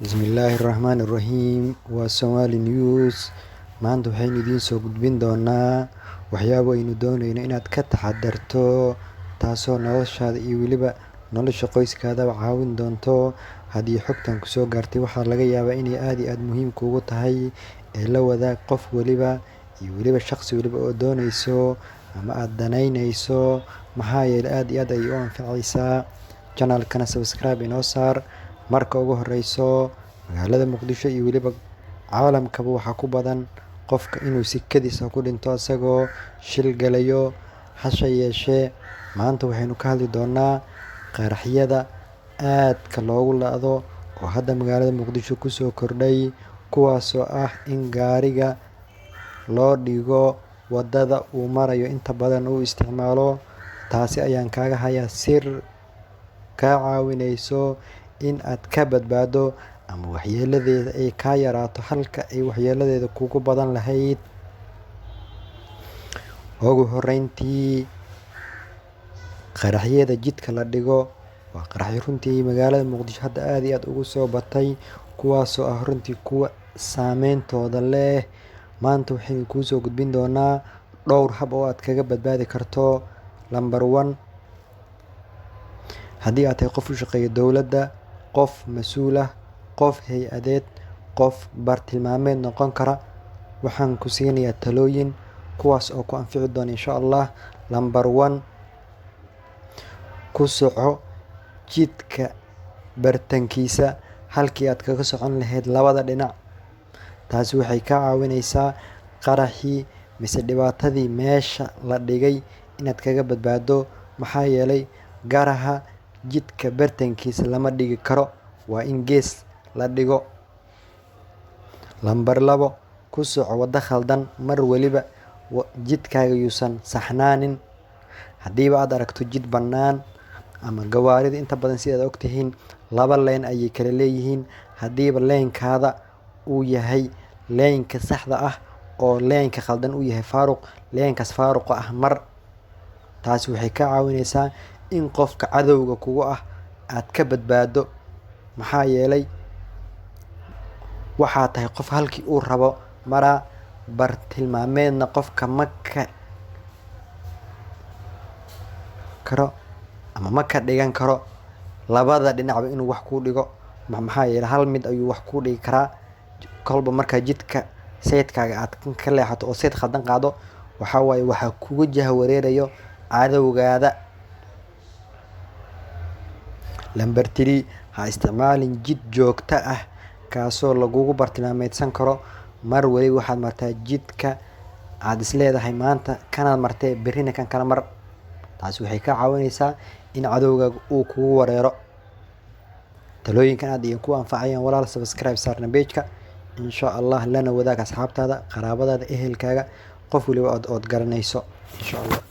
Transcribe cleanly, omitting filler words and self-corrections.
Bismillaahi Raxmaani Raxiim. Waa Somali News. Maanta waxaynu idiin soo gudbin doonaa waxyaabo aynu dooneyno inaad ka taxadarto, taasoo noloshaada iyo weliba nolosha qoyskaadaba caawin doonto. Haddii xogtan kusoo gaartay, waxaa laga yaabaa inay aad iyo aad muhiim kuugu tahay ee la wadaag qof waliba iyo weliba shaqsi waliba oo dooneyso ama aad danaynayso, maxaa yeelay aad iyo aad ayay u anfacaysaa. Channelkana subscribe inoo saar. Marka ugu horeyso, magaalada Muqdisho iyo weliba caalamkaba waxaa ku badan qofka inuu si kedis ah ku dhinto isagoo shil galayo. Hase yeeshee, maanta waxaynu ka hadli doonaa qaraxyada aadka loogu la'do oo hadda magaalada Muqdisho kusoo kordhay, kuwaasoo ah in gaariga loo dhigo wadada uu marayo inta badan uu isticmaalo. Taasi ayaan kaaga hayaa sir kaa caawineyso in aad ka badbaado ama waxyeeladeeda ay kaa yaraato halka ay waxyeeladeeda kugu badan lahayd. Ugu horeyntii, qaraxyada jidka la dhigo waa qaraxyo runtii magaalada Muqdisho hadda aad iyo aad ugu soo batay, kuwaasoo ah runtii kuwa saameyntooda leh. Maanta waxaynu kuusoo gudbin doonaa dhowr hab oo aad kaga badbaadi karto. Number one, haddii aad tahay qof u shaqeeya dowladda, qof mas-uul ah, qof hay-adeed, qof bartilmaameed noqon kara, waxaan ku siinayaa talooyin kuwaas oo ku anfici doona, insha Allah. Number one, ku soco jidka bartankiisa halkii aad kaga socon lahayd labada dhinac. Taasi waxay kaa caawineysaa qaraxii mise dhibaatadii meesha la dhigay inaad kaga badbaado, maxaa yeelay garaha jidka bartankiisa lama dhigi karo, waa in gees la dhigo. Lambar labo, ku soco waddo khaldan mar waliba. Jidkaaga yuusan saxnaanin. Haddiiba aad aragto jid bannaan ama gawaarida inta badan, sidaad ogtihiin, laba lane ayay kala leeyihiin. Haddiiba lanekaada uu yahay laneka saxda ah oo laneka khaldan uu yahay faaruq, lanekaas faaruqa ah mar. Taasi waxay kaa caawineysaa in qofka cadowga kugu ah aad ka badbaado, maxaa yeelay waxaa tahay qof halkii uu rabo maraa, bartilmaameedna qofka ma ka karo ama ma ka dhigan karo labada dhinacba inuu wax kuu dhigo, maxaa yeelay hal mid ayuu wax kuu dhigi karaa. Kolba markaa jidka sidekaaga aad ka leexato oo side khaldan qaado, waxaa waaye waxaa kugu jaha wareerayo cadowgaada. Number three, ha isticmaalin jid joogto ah kaasoo lagugu bartilmaameedsan karo. Mar waliba waxaad martaa jidka aad isleedahay maanta kanaad martee, berrina kan kala mar. Taasi waxay kaa caawineysaa in cadowgaaga uu kugu wareero. Talooyinkan aad iyo ku anfacayaan, walaal, subscribe saarna pageka, insha Allah, lana wadaag asxaabtaada, qaraabadaada, ehelkaaga, qof waliba ood garanayso, insha Allah.